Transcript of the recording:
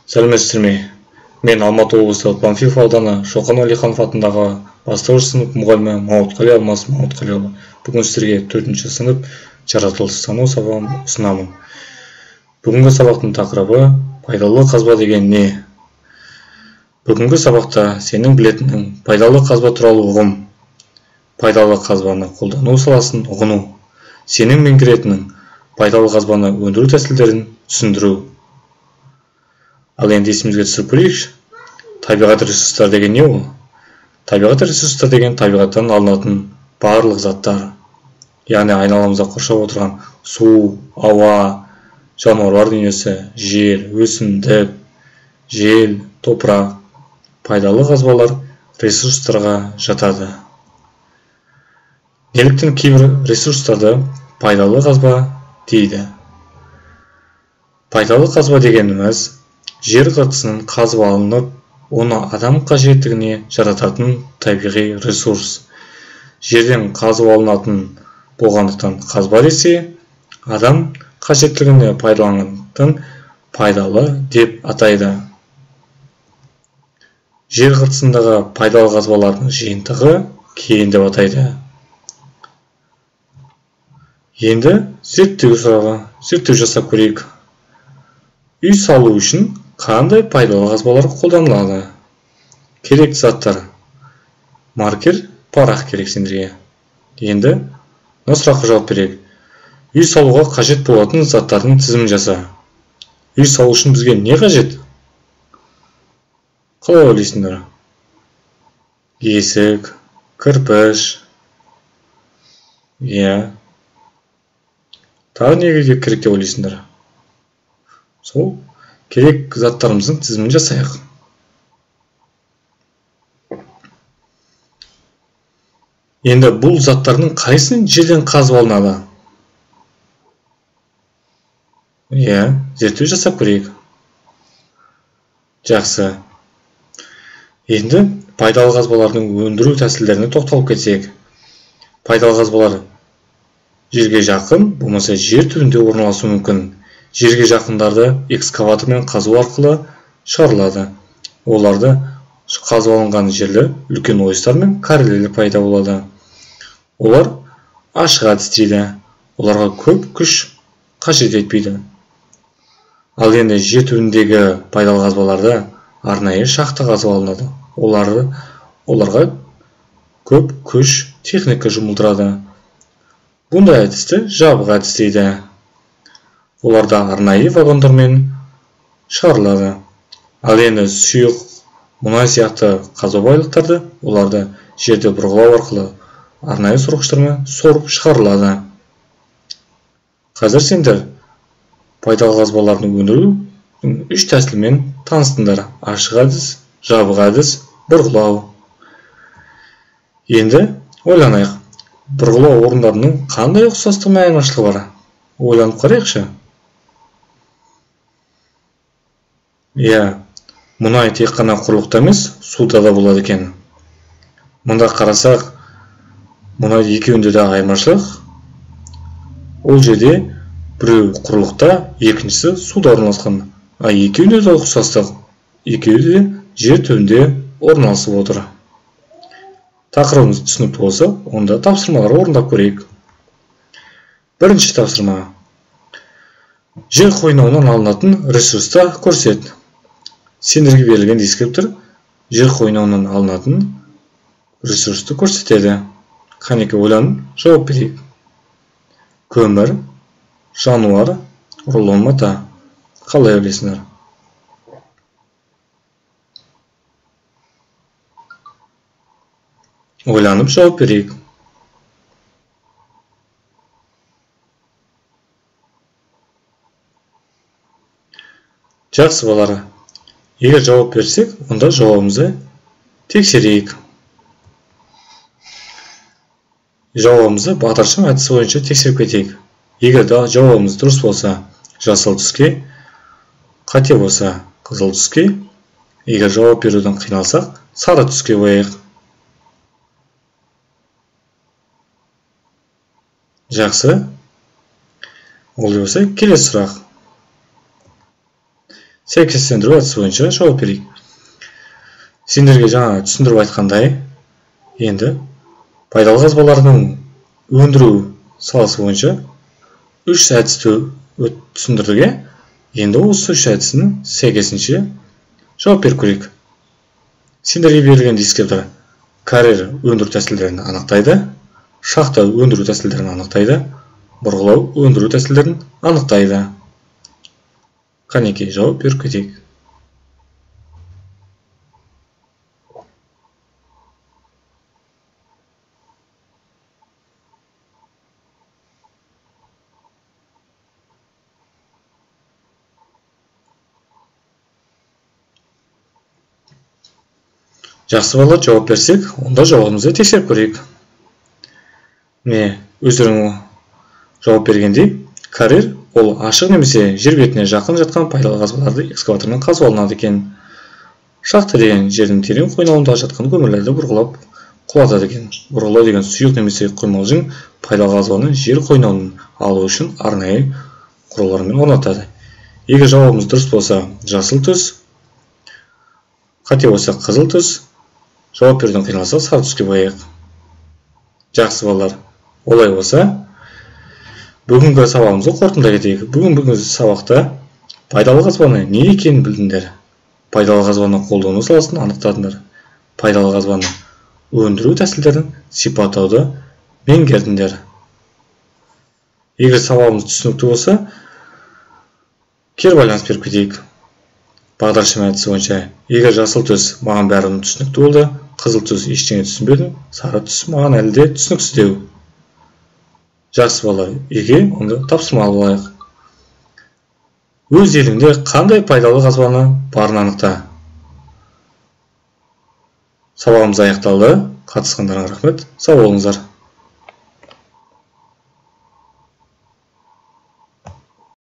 Сәлеметсіздер ме? Мен Алматы облысы Панфилов ауданы Шоқан Уәлиханов атындағы бастауыш сынып мұғалімі Мауытқали Алмас Мауытқалиұлы. Бүгін сіздерге 4-ші сынып жаратылыстану сабағын ұсынамын. Бүгінгі сабақтың тақырыбы пайдалы қазба деген не? Бүгінгі сабақта сенің білетінің пайдалы қазба туралы ұғым, пайдалы қазбаны қолдану саласын ұғыну, сенің меңгеретінің пайдалы қазбаны өндіру тәсілдерін түсіндіру. Ал енді есімізге түсіріп көрейікші. Табиғат ресурстары деген не ол? Табиғат ресурстары деген табиғаттан алынатын барлық заттар. Яғни айналамызда қоршап отырған су, ауа, жануарлар дүниесі, жер, өсімдік, жел, топырақ, пайдалы қазбалар ресурстарға жатады. Неліктен кейбір ресурстарды пайдалы қазба дейді? Пайдалы қазба дегеніміз жер қыртысынан қазып алынып, оны адам қажеттігіне жарататын табиғи ресурс. Жерден қазып алынатын болғандықтан қазба десе, адам қажеттілігіне пайдаланатын пайдалы деп атайды. Жер қыртысындағы пайдалы қазбалардың жиынтығы кен деп атайды. Енді зерттеу сұрағы, зерттеу жасап көрейік. Үй салу үшін қандай пайдалы қазбалар қолданылады? Керекті заттар: маркер, парақ керек сендерге. Енді мына сұраққа жауап берейік. Үй салуға қажет болатын заттардың тізімін жаса. Үй салу үшін бізге не қажет? Қалай ойлайсыңдар? Есік, кірпіш. Иә. Тағы не керек деп ойлайсыңдар? Сол керек заттарымыздың тізімін жасайық. Енді бұл заттардың қайсысын жерден қазып алынады? Иә, зерттеу жасап көрейік. Жақсы. Енді пайдалы қазбалардың өндіру тәсілдеріне тоқталып кетсек. Пайдалы қазбалар жерге жақын, болмаса жер түбінде орналасуы мүмкін. Жерге жақындарды экскаватормен қазу арқылы шығарылады. Оларды қазып алынған жерлер үлкен ойыстар мен карьерлер пайда болады. Олар ашық әдіс дейді. Оларға көп күш қажет етпейді. Ал енді жер түбіндегі пайдалы қазбаларды арнайы шахта қазып алынады. Оларға көп күш, техника жұмылдырады. Бұндай әдісті жабық әдіс дейді. Оларда арнайы вагондармен шығарылады. Ал енді сұйық мұнай сияқты қазба байлықтарды оларды жерде бұрғылау арқылы арнайы сорғыштармен сорып шығарылады. Қазір сендер пайдалы қазбалардың өндірудің үш тәсілімен таныстыңдар: ашық әдіс, жабық әдіс, бұрғылау. Енді ойланайық. Бұрғылау орындарының қандай ұқсастығы мен айырмашылығы бар? Ойланып қарайықшы. Иә, мұнай тек қана құрлықта емес, суда да болады екен. Мұнда қарасақ, мұнай екеуінде де айырмашылық. Ол жерде біреу құрлықта, екіншісі суда орналасқан. А екеуінде де ұқсастық, екеуі де жер түбінде орналасып отыр. Тақырыбымыз түсінікті болса, онда тапсырмалар орындап көрейік. Бірінші тапсырма. Жер қойнауынан алынатын ресурсты көрсет. Сендерге берілген дескриптор жер қойнауынан алынатын ресурсты көрсетеді. Қанеки, ойланып жауап берейік. Көмір, жануар, рулон мата. Қалай ойлайсыңдар? Ойланып жауап берейік. Жақсы, балалар. Егер жауап берсек, онда жауабымызды тексерейік. Жауабымызды бағдаршам әдісі бойынша тексеріп кетейік. Егер жауабымыз дұрыс болса, жасыл түске, қате болса, қызыл түске, егер жауап беруден қиналсақ, сары түске бояйық. Жақсы. Олай болса, келесі сұрақ. Сәйкестендіру әдісі бойынша жауап берейік. Сендерге жаңа түсіндіріп айтқандай, енді пайдалы қазбалардың өндіру саласы бойынша үш әдісті түсіндірдік. Енді осы үш әдісінің сәйкесінше жауап беріп көрейік. Сендерге берілген дескриптор карьер өндіру тәсілдерін анықтайды, шахта өндіру тәсілдерін анықтайды, бұрғылау өндіру тәсілдерін анықтайды. Қанекей, жауап беріп кетейік. Жақсы балалар, жауап берсек, онда жауабымызды тексеріп көрейік. Міне, өздерің жауап бергендей, карьер ол ашық немесе жер бетіне жақын жатқан пайдалы қазбаларды экскаватормен қазып алынады екен. Шахта деген жердің терең қойнауында жатқан көмірлерді бұрғылап құлатады екен. Бұрғылау деген сұйық немесе құймалжың пайдалы қазбаны жер қойнауын алу үшін арнайы құрылғылармен орнатады. Егер жауабымыз дұрыс болса, жасыл түс, қате болса қызыл түс, жауап беруден қиналса сары түске бояйық. Жақсы балалар, олай болса, бүгінгі сабағымызды қорытындылай кетейік. Бүгінгі сабақта пайдалы қазбаны не екенін білдіңдер. Пайдалы қазбаны қолдану саласын анықтадыңдар. Пайдалы қазбаны өндіру тәсілдерін сипаттауды меңгердіңдер. Егер сабағымыз түсінікті болса, кері байланыс беріп кетейік. Бағдаршам әдісі бойынша егер жасыл түс маған бәрі түсінікті болды, қызыл түс ештеңе түсінбедім, сары түс маған әлі де түсініксіздеу. Жақсы балалар, үйге онда тапсырма алып алайық. Өз еліңде қандай пайдалы қазбаны барын анықта. Сабағымыз аяқталды. Қатысқандарыңа рахмет. Сау болыңыздар.